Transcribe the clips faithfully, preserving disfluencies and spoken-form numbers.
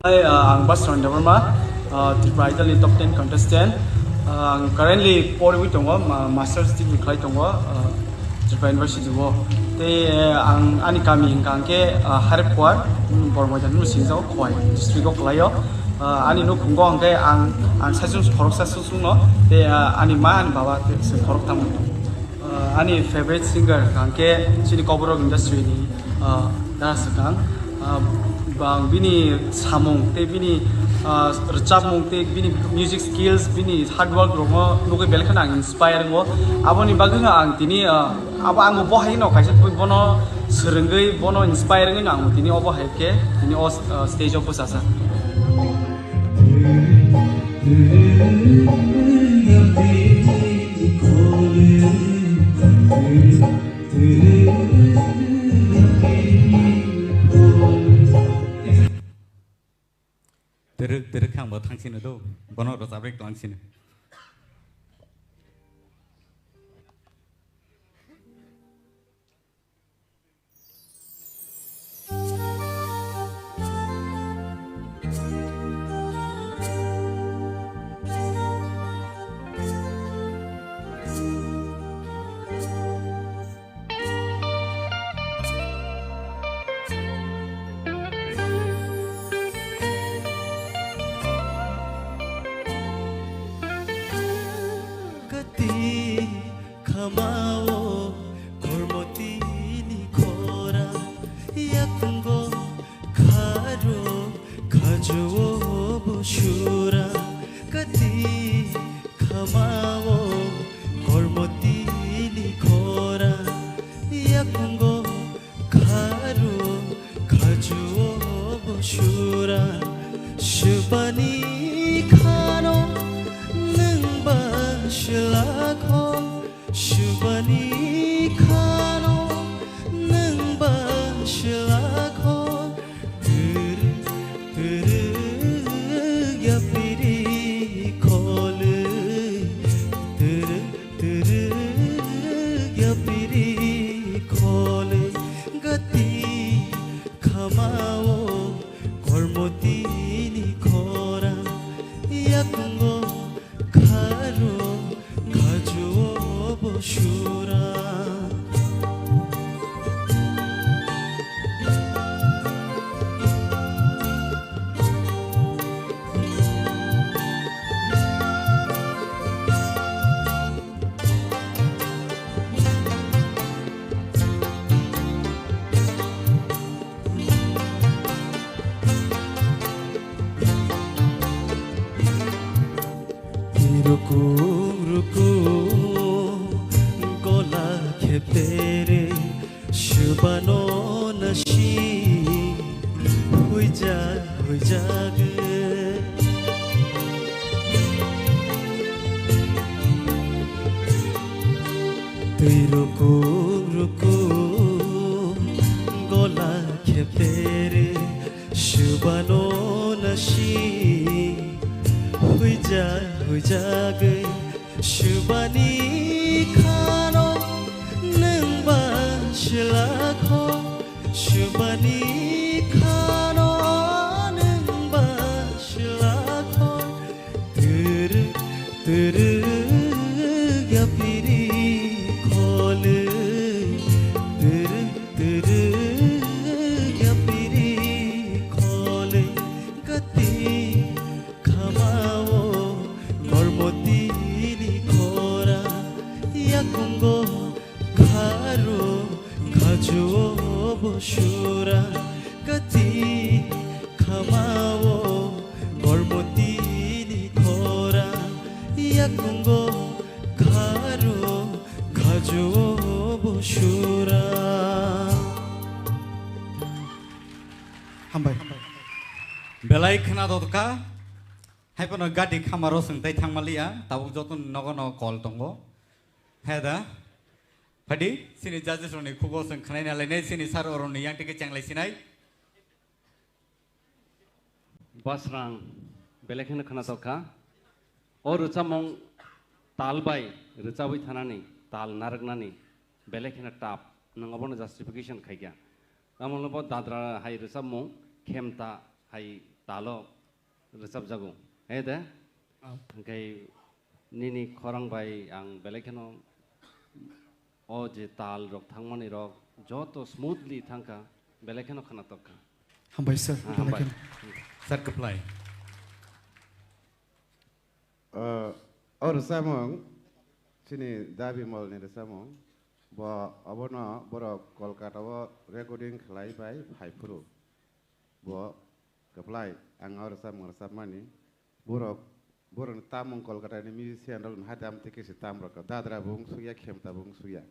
Hi, uh, ang Basran Debbarma, uh, Tripura Idol ni top ten contestant. Uh, ang currently poriwi tongo, ma-, master's degree khlai tongo, uh, Tripura University o. Tei, uh, ang ani kami hingka hingke, uh, Hariphuar, um, Bormoidan hwnwi singjago, Khowai district o khlaio. Uh, ani nukhungo hingke ang, ang saichung khoroksa susungno, tei, uh, ani ma, ani baba tei se khoroktham. Uh, ani favorite singer hingke chini Kokborok industry ni, uh, dara swkang. Uh, bang bini samung tei bini, uh, rwchapmung tei bini music skills, bini hard work rokno nugwi belai kheno ang inspire wngo. Aboni bagwino ang tini, uh, abo ang bo hai no kaisa twi bono swrwngwi bono inspire wngwi no ang tini obo hai khe tini o, uh, stage o bwchajak. Twrwk twrwk khe ang bo thangsino do, bono rwchapri tong sino. Kati khamao kormotini khora, yakungo kharo khajuo bo sura. Kati khamao kormotini khora, yakungo kharo khajuo bo sura. Swbani khano nwng ba swlakho, swbani khano nwng ba swlakho. Twrwk twrwk yapiri khole, twrwk twrwk yapiri khole. Gati khamao kormotini khora, yakungo kharo khajuo bo sura. Rukung rukung gola kheptere, swbano nasi huijak huijak. Twi rukung rukung gola kheptere, swbano nasi huijak huijagwi. Swbani khano nwng ba swlakho, swbani khano nwng ba swlakho. Twrwk twrwk yapiri khole, twrwk twrwk yapiri khole. Gati khamao kormotini khora, yakungo kharo khajuo bo sura. Gati khamao kormotini khora, yakungo kharo khajuo bo sura. Hambai. Belai khna dotka. Hai phano gati khamaro swng tai thangmaliya, tabuk joto nogo no call tongo. He da? Phadi, chini judges rokni khugo swng khnaina lainai, chini sir oroni yang tike chenglai sinai. Basrang, belai kheno khna tokha. O rwchapmung tal bai rwchabwi thanani, tal narwknani, belai kheno tough. Nwng obono justification khaikha. Tamoni bo dadra hai rwchapmung, khemta hai talo rwchapjago. He de? Oh. Hwnkhe nini khorang bai ang belai kheno o je tal rok thangmani rok joto smoothly thangkha, belai kheno khwnatok kha. Hambai sir, Ah, belai hambai. Kheno. Sir, kwplai. O, o rwchapmung, chini Da Bimal ni rwchapmung, bo obono borok Kolkata o recording khlai bai phai phuru. Bo kwplai, ang o rwchapmung rwchapmani, borok, borokni tamung Kolkata ni musician rok ni hai tam tei kisi tam rok, dadra bo wng sukya, khemta bo wng sukya.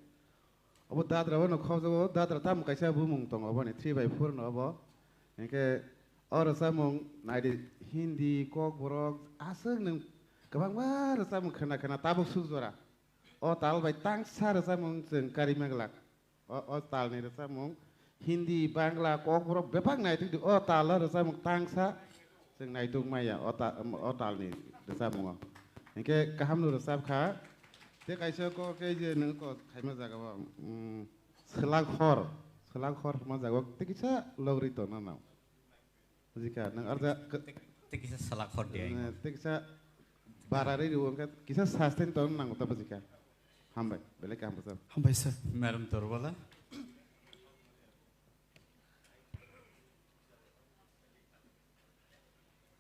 Obo dadra bono khobjago, dadra tamo kaisa bumung tongo, oboni three by four no obo. Hinkhe o rwchapmung naidi Hindi, Kokborok, aswk nwng kwbangma rwchapmung khwna khwna tabuk suk jora. O tal bai tangsa rwchapmung chwng karima glak. O, o talni rwchapmung Hindi, Bangla, Kokborok bebak naitwk di. O talo rwchapmung tangsa chwng naitwk maya o ta-, o talni rwchapmungo. Hinkhe kahamno rwchapkha. Tei kaisa kok khe je nwng kok khaima jagao, mm, Swlak hor, swlak hor hwnma jagao tei kisa logri tongna nang. Bujikha, nwng arja k-, Tei kisa swlak hor di ai. Eh, tei kisa barari rwo, wngkha kisa sustain tongna nango ta bujikha. Hambai, belai kaham bwsa. Hambai sir. Madam Torbala.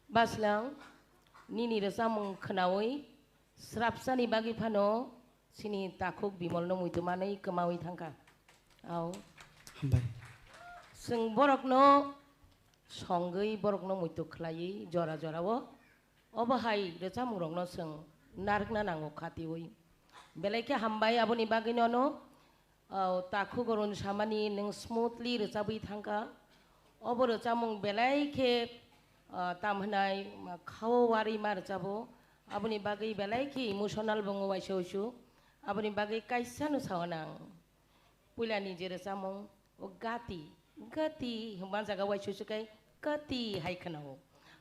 Baslang, nini rwchapmung khwnaui, srapsani bagwi phano chini takhuk Bimolno muitu manwi kwmaui thangkha. Au. Hambai. Chwng borokno songwi, borokno muitu khlaiwi jora jorao obo hai rwchapmungrokno chwng narwkna nango khatiui. Belai khe hambai aboni bagwi nono. O, takhuk Arun samani nwng smoothly rwchabwi thangkha. Obo rwchapmung belai khe, o, tam hwnai, ma, khao warwi ma rwchabo. Aboni bagwi belai khe emotional bo wngo waisa waisuk. Aboni bagwi kaisa no sao nang. Puilani je rwchapmung, o gati, gati hwnba jaga waisa waisuk kai gati hai khwnao.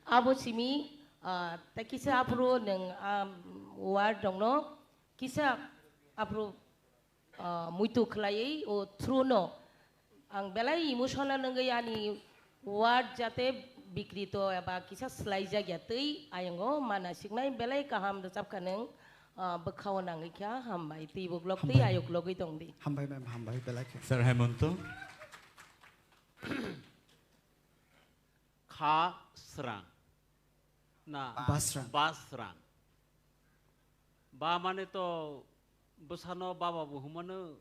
Abo simi, o, tei kisa aphuru nwng, um, word rokno kisa aphuru ah, muitu khlaiwi o through no ang belai emotional wngwi ani word jate bikrito eba kisa swlaijak ya twi ayongo mana siknai belai kaham rwchapkha nwng, ah, bwkhao nangwi kha hambai twi buklok twi Hambai. Ayuk logwi tongdi. Hambai ma'am, hambai belai khe. Sir Hemonto. Kha srang. Na, Basrang. Basrang. Ba mane to bwsano baba bo hwnmano,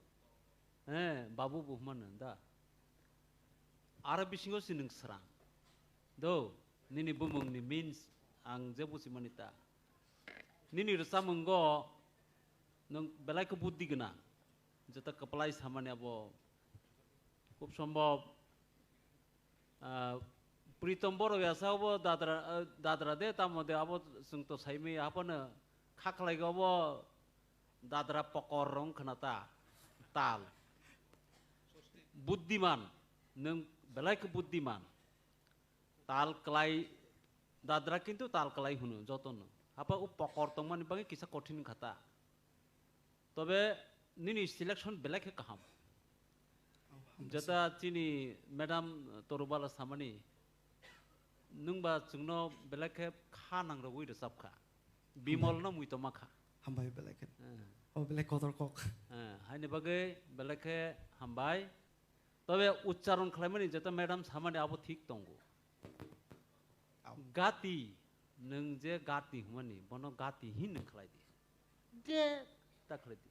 eh, babu bo hwnmano da. Aro bisingo si nwng srang. Do, nini bumungni means ang je buchimani ta. Nini rwchapmungo nwng belai khe buddhi gwnang. Jeta kwplai samani abo khub sombhob, ah, Pritom Boro yasa obo dadra, ah, dadra de tamo de abo chwng to saimaya haphano kha khlai obo dadra pokor rong khna ta tal. Buddiman, nwng belai khe buddiman. Tal kwlai, dadra kintu tal kwlai hwno jotono. Hapa o pokor tongmani bagwi kisa kothin kha ta. Tobe nini selection belai khe kaham. Oh, hambai sir. Jeta chini madam Torubala samani, nwngba chwngno belai khe kha nangrogwi rwchapkha. Bimolno muitoma kha. Hambai belai khe. Eh. Oh, belai kotor kok. Eh, haini bagwi belai khe hambai. Tobe uchcharon khlaimani jeta madam samani abo thik tongo. Au. Gati, nwng je gati hwnmani, bono gati hin nwng khlai di. Ge ta khlai di.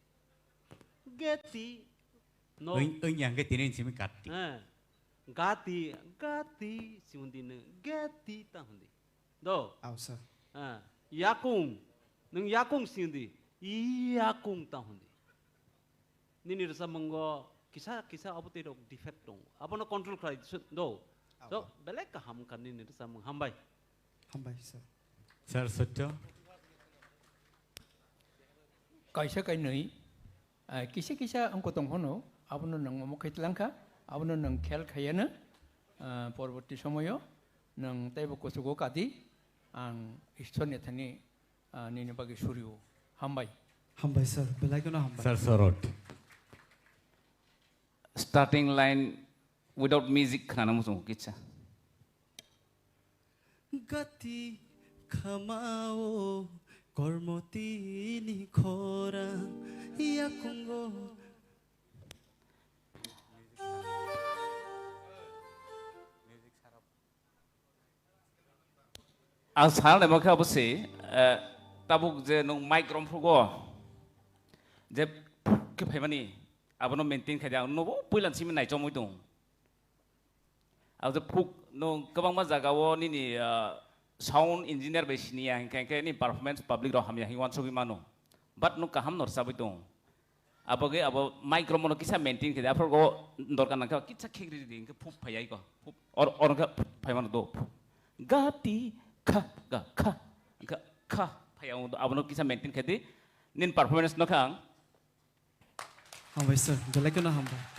Geti. No. Oi, oi, yang ke tini simi gati. Eh. Gati, gati, si hundi nwng, geti ta hundi. Do? Au, sir. Ah, yakung. Nwng yakung si hundi. Yakung ta hundi. Nini rwchapmungo kisa kisa abo tei rok defect tongo. Abono control khlai di, do? Au, so, au. Belai kaham wngkha nini rwchapmung. Hambai. Hambai, sir. Sir, Sotyo. Kaisa kainwi, ah, kisa kisa wngkha tong phano, abono nwng omo khai tlangkha, abono nwng khel khaiya no, ah, porborti somoyo nwng teibo kuchugo kadi, ang Ishwar ni thani, ah, nini bagwi surio. Hambai. Hambai, sir. Belai kheno hambai. Sir, Sorot. Starting line without music khnana muchungo kisa. Gati khamao kormotini khorang yakungo. Ang sana naima khe abo se, eh, tabuk je nwng mic romphrugo, je phuk khe phaimani, abono maintain khaidi ang nobo puila simi naichomwi tong. Abo je phuk nwng kwbangma jagao nini, ah, sound engineer bai siniya hinkhe, hinkhe ni performance public rok hamya hinwi uansugwi mano. But nwng kaham no rwchabwi tong. Abo ge abo mic romano kisa maintain khe, aphuru go dorkar nangkha kisa khegri di, hinkhe phuk phaiya iko. Phuk or, or khe phaimano do. Ga ti kha, ga kha, ga kha phaiya, abono kisa maintain khe di. Nin performance no kha ang. Hambai sir, belai kheno hambai.